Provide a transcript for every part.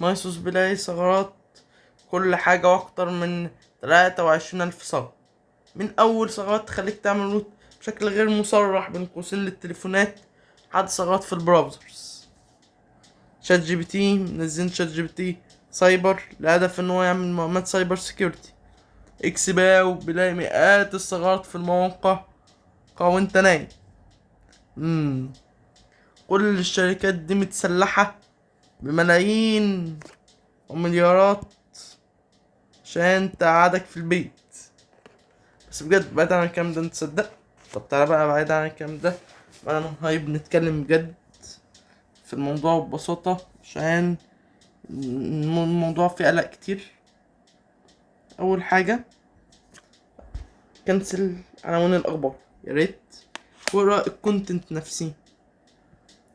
Nisus بيلاقي ثغرات كل حاجة، واكتر من 23,000 ثغرة، من اول ثغرات تخليك تعمل root بشكل غير مصرح بين قوسين للتليفونات، لحد ثغرات في ال browsers. ChatGPT، منزلين ChatGPT Cyber لهدف ان هو يعمل مهمات cyber security. Xbao بيلاقي مئات الثغرات في المواقع وانت نايم. كل الشركات دي متسلحة بملايين ومليارات عشان تقعدك في البيت. بس بجد بعيد عن الكلام ده، انت تصدق؟ طب تعالى بقى بعيد عن الكلام ده، بعيد عن ال hype، نتكلم بجد في الموضوع ببساطة، عشان الموضوع فيه قلق كتير. اول حاجة، cancel عناوين الاخبار يا ريت، واقرا ال content نفسي.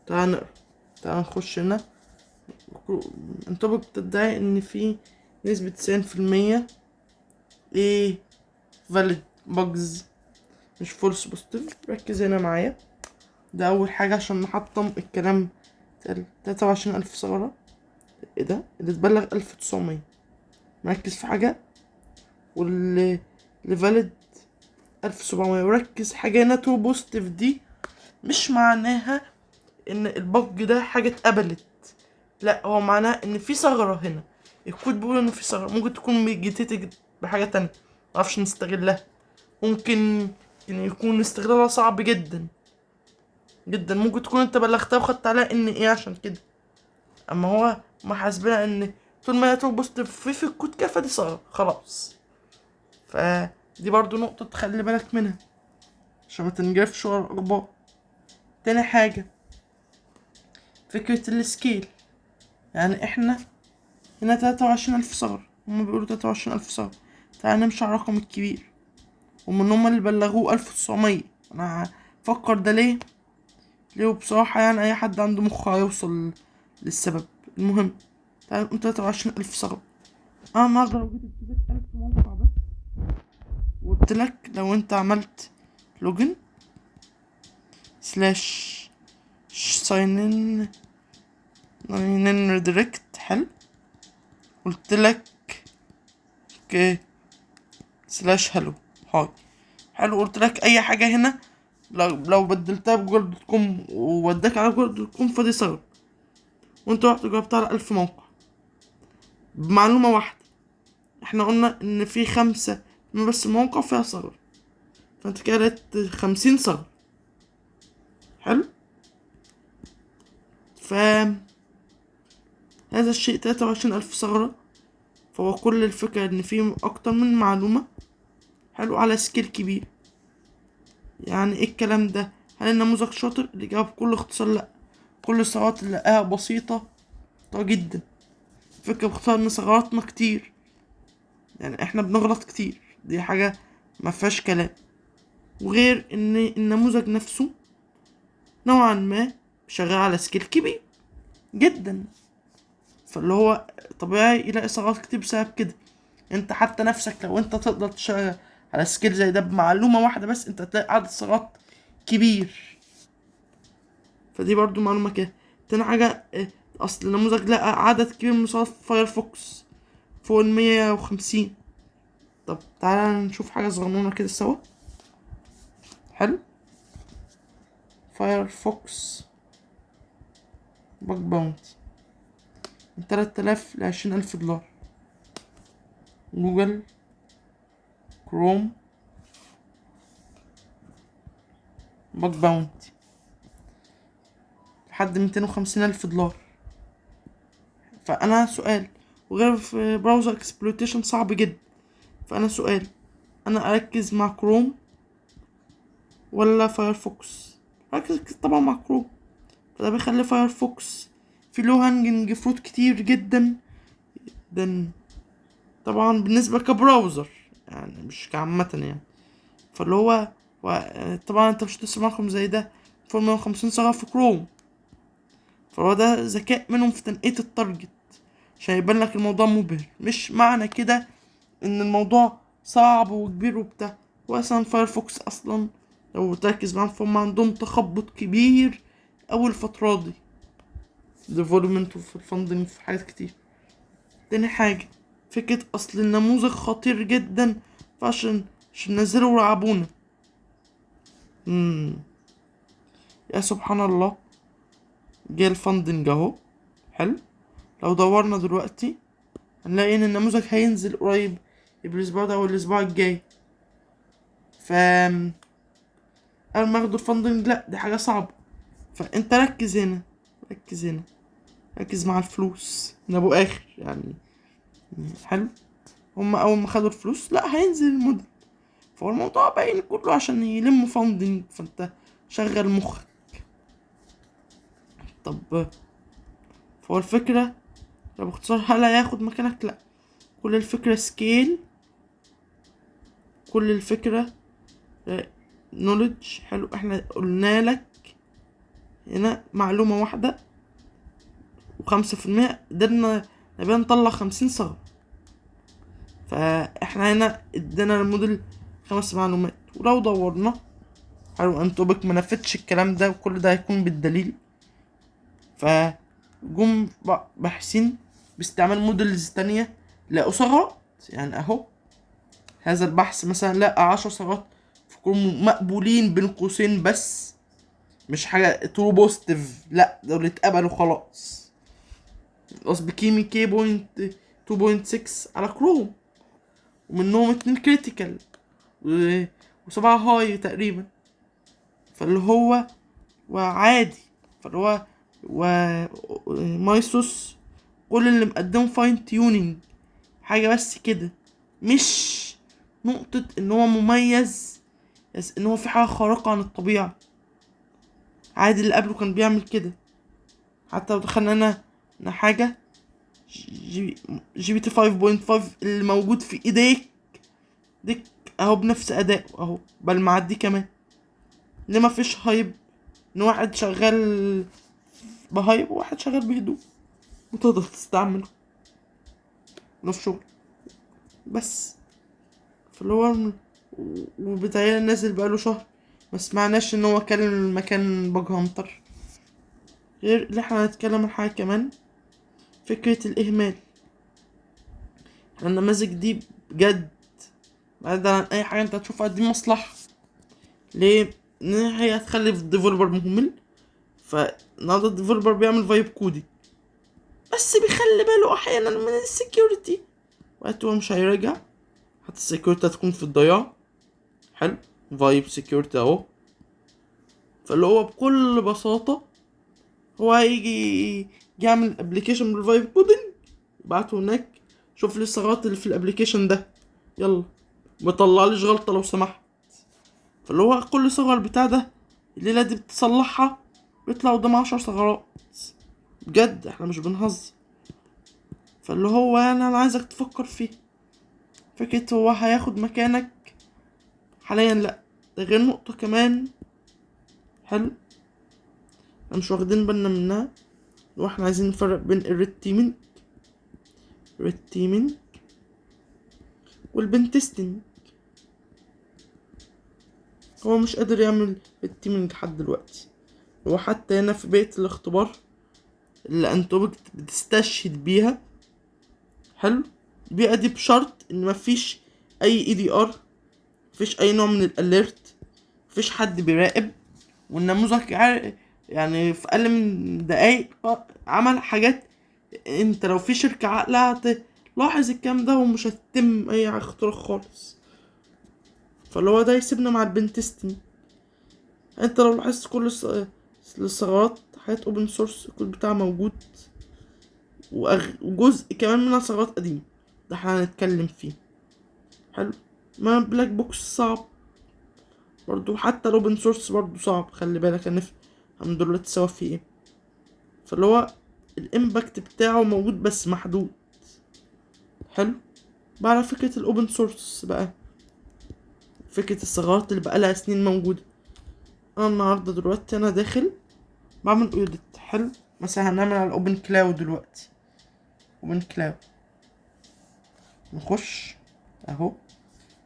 تعال نقرا، تعال نخش هنا. Anthropic بتدعي ان في نسبة 90% ايه valid bugs مش false positive. ركز هنا معايا، ده اول حاجة عشان نحطم الكلام. 23,000 ثغرة، ايه ده؟ اللي اتبلغ 1900. مركز في حاجة، واللي valid 1700. وركز حاجة هنا، true positive دي مش معناها ان ال bug ده حاجة اتقبلت، لا، هو معناه ان في ثغرة هنا. الكود بيقول ان في ثغرة ممكن تكون mitigated بحاجة تانية معرفش نستغلها، ممكن إن يكون استغلالها صعب جدا جدا، ممكن تكون انت بلغتها وخدت عليها ان ايه عشان كده. اما هو ما حاسبنا ان طول ما هي true positive في الكود كده فدي ثغرة خلاص. فدي برضو نقطة تخلي بالك منها عشان ما تنجرفش ورا الأخبار. تاني حاجة، فكرة ال scale. يعني احنا هنا 23,000 ثغرة، هما بيقولوا 23,000 ثغرة. تعالى نمشي على الرقم الكبير، ومن هما اللي بلغوه 1900. أنا هفكر ده ليه ليه؟ بصراحة يعني أي حد عنده مخ هيوصل للسبب. المهم تعالى نقول 23,000 ثغرة. أنا النهاردة لو جيت ابتديت 1000 موقع بس، وقلت لك لو أنت عملت login slash sign in in redirect، حلو، قلت لك okay slash hello hi، حلو، قلت لك اي حاجه هنا، لو بدلتها ب Google dot com ووداك على Google dot com فدي ثغرة، وانت رحت جربتها على 1000 موقع بمعلومة واحدة. احنا قلنا ان في 5 بس موقع فيها ثغرة، فانت كده لقيت 50 ثغرة. حلو، ف هذا الشيء 23,000 ثغرة. فهو كل الفكرة ان في اكتر من معلومة، حلو، على scale كبير. يعني ايه الكلام ده؟ هل النموذج شاطر؟ الإجابة بكل اختصار لأ. كل الثغرات اللي لقاها بسيطة جدا. الفكرة باختصار ان ثغراتنا كتير، يعني احنا بنغلط كتير، دي حاجة ما فيهاش كلام. وغير ان النموذج نفسه نوعا ما شغال على scale كبير جدا، فاللي هو طبيعي يلاقي ثغرات كتير بسبب كده. انت حتى نفسك لو انت تقدر تشتغل على scale زي ده بمعلومة واحدة بس، انت هتلاقي عدد ثغرات كبير. فدي برضو معلومة كده. تاني حاجة، اصل النموذج لقى عدد كبير من ثغرات Firefox فوق 150. طب تعالى نشوف حاجة صغنونة كده سوا. حلو، Firefox bug bounty من 3000 ل20,000 دولار. Google Chrome bug bounty لحد 250,000 دولار. فأنا سؤال، وغير في browser exploitation صعب جدا. فأنا سؤال، أنا أركز مع كروم ولا Firefox؟ أركز طبعا مع كروم. فده بيخلي Firefox في low hanging fruit كتير جدا جدا، طبعا بالنسبة ك browser يعني مش كعامة يعني. فاللي هو طبعا انت مش هتسمع رقم زي ده فوق 150 ثغرة في كروم. فهو ده ذكاء منهم في تنقية ال target عشان يبان لك الموضوع مبهر. مش معنى كده ان الموضوع صعب وكبير وبتاع. هو اصلا Firefox اصلا لو تركز معاهم فهم عندهم تخبط كبير اول فترة دي development وفي ال funding في حاجات كتير. تاني حاجة، فكرة اصل النموذج خطير جدا فعشان نزلوا ورعبونا. يا سبحان الله، جه ال funding اهو. حلو، لو دورنا دلوقتي هنلاقي ان النموذج هينزل قريب، الاسبوع ده او الاسبوع الجاي. ف قبل ما ياخدوا ال funding، لا دي حاجة صعبة. فانت ركز هنا، ركز هنا، ركز مع الفلوس من ابو اخر يعني. حلو، هما اول ما خدوا الفلوس لا هينزل الموديل. فهو الموضوع باين كله عشان يلموا funding، فانت شغل مخك. طب فهو الفكرة لو باختصار، هل هياخد مكانك؟ لا. كل الفكرة scale، كل الفكرة knowledge. حلو، احنا قلنا لك هنا معلومة واحدة و5% قدرنا نبقى نطلع 50 ثغرة. فاحنا هنا ادينا الموديل 5 معلومات، ولو دورنا حلو Anthropic ما نفتش الكلام ده، وكل ده هيكون بالدليل. فجم باحثين باستعمال models تانية لقوا ثغرات. يعني اهو هذا البحث مثلا لقى 10 ثغرات في كل مقبولين بين قوسين، بس مش حاجة true positive، لا دول اتقبلوا خلاص. خلاص ب Kimi K point 2.6 على كروم، ومنهم 2 critical و7 high تقريبا. فاللي هو وعادي، فاللي هو و Mythos كل اللي مقدمه fine tuning حاجة بس كده، مش نقطة ان هو مميز، بس ان هو في حاجة خارقة عن الطبيعة. عادي اللي قبله كان بيعمل كده. حتى لو دخلنا هنا حاجة GPT 5.5 اللي موجود في ايديك ديك اهو بنفس ادائه اهو، بل معدي كمان. ليه مفيش hype؟ ان واحد شغال ب hype وواحد شغال بهدوء وتقدر تستعمله في شغل بس. فاللي هو وبتهيألي نازل بقاله شهر ما سمعناش ان هو كلم مكان bug hunter. غير اللي احنا هنتكلم عن حاجة كمان، فكرة الإهمال. احنا النماذج دي بجد بعيدا عن أي حاجة انت هتشوفها دي مصلحة. ليه؟ إن هي هتخلي ال developer مهمل. فالنهارده ال developer بيعمل vibe coding بس بيخلي باله احيانا من ال security، وقت هو مش هيراجع حتى ال security هتكون في الضياع. حلو، vibe security اهو. فاللي هو بكل بساطة هو هيجي يعمل application بال vibe coding، يبعته هناك، شوف لي الثغرات اللي في ال application ده، يلا ما طلعليش غلطة لو سمحت. فاللي هو كل ثغرة البتاع ده الليلة دي بتصلحها بيطلع قدام 10 ثغرات. بجد احنا مش بنهزر. فاللي هو يعني انا عايزك تفكر فيه، فكرة هو هياخد مكانك حاليا لا. ده غير نقطة كمان حلو احنا مش واخدين بالنا منها، واحنا عايزين نفرق بين ال red teaming، red teaming وال pentesting. هو مش قادر يعمل red teaming لحد دلوقتي. هو حتى هنا في بيئة الاختبار اللي Anthropic بتستشهد بيها، حلو، البيئة دي بشرط ان مفيش اي EDR، مفيش اي نوع من ال alert، مفيش حد بيراقب، والنموذج يعني في اقل من دقايق عمل حاجات. انت لو في شركة عاقلة هتلاحظ الكلام ده ومش هتتم اي اختراق خالص. فاللي هو ده يسيبنا مع ال pentesting. انت لو لاحظت كل الثغرات حاجات open source، الكود بتاعها موجود، وجزء كمان منها ثغرات قديمة، ده احنا هنتكلم فيه. حلو، ما black box صعب برضو، حتى ال open source برضو صعب، خلي بالك هنفهم دلوقتي سوا في ايه. فاللي هو ال impact بتاعه موجود بس محدود. حلو، بقى على فكرة ال open source بقى، فكرة الثغرات اللي بقالها سنين موجودة. انا النهاردة دلوقتي انا داخل بعمل audit، حلو، مثلا هنعمل على ال OpenClaw دلوقتي، OpenClaw نخش اهو.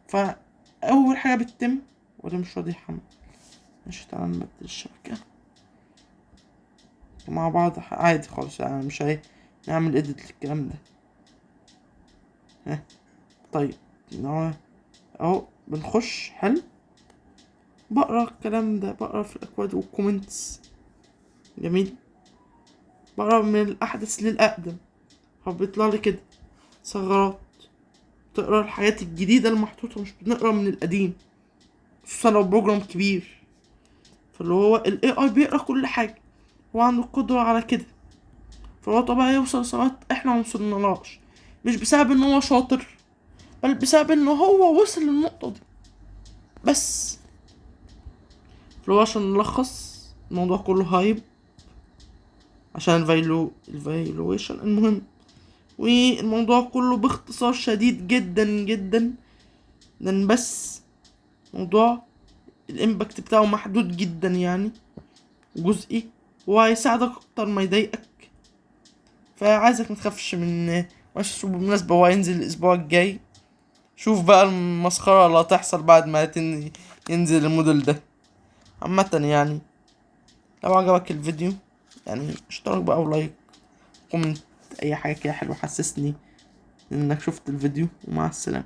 فاول حاجة بتتم، وده مش راضي يحمل، ماشي تعالى نبدل الشبكة مع بعض عادي خالص، يعني مش هي نعمل edit للكلام ده. ها طيب، اهو بنخش. حلو، بقرا الكلام ده، بقرا في الاكواد وال comments. جميل، بقرا من الاحدث للاقدم، فبيطلع لي كده ثغرات. تقرا الحاجات الجديدة المحطوطة، مش بنقرا من القديم، خصوصا لو program كبير. فاللي هو ال AI بيقرا كل حاجة، هو عنده القدرة على كده. فهو طبعا يوصل لثغرات احنا موصلنالهاش، مش بسبب ان هو شاطر، بل بسبب ان هو وصل للنقطة دي بس. فهو عشان نلخص الموضوع كله hype عشان ال valuation. المهم، والموضوع كله باختصار شديد جدا جدا، لان بس موضوع ال impact بتاعه محدود جدا، يعني جزئي، وهيساعدك اكتر ما يضايقك. فعايزك متخافش من ماشي. بالمناسبة هو هينزل الاسبوع الجاي، شوف بقى المسخرة اللي هتحصل بعد ما ينزل الموديل ده. عامة يعني لو عجبك الفيديو يعني اشترك بقى و like، comment، اي حاجة كده حلوة حسسني انك شفت الفيديو. ومع السلامة.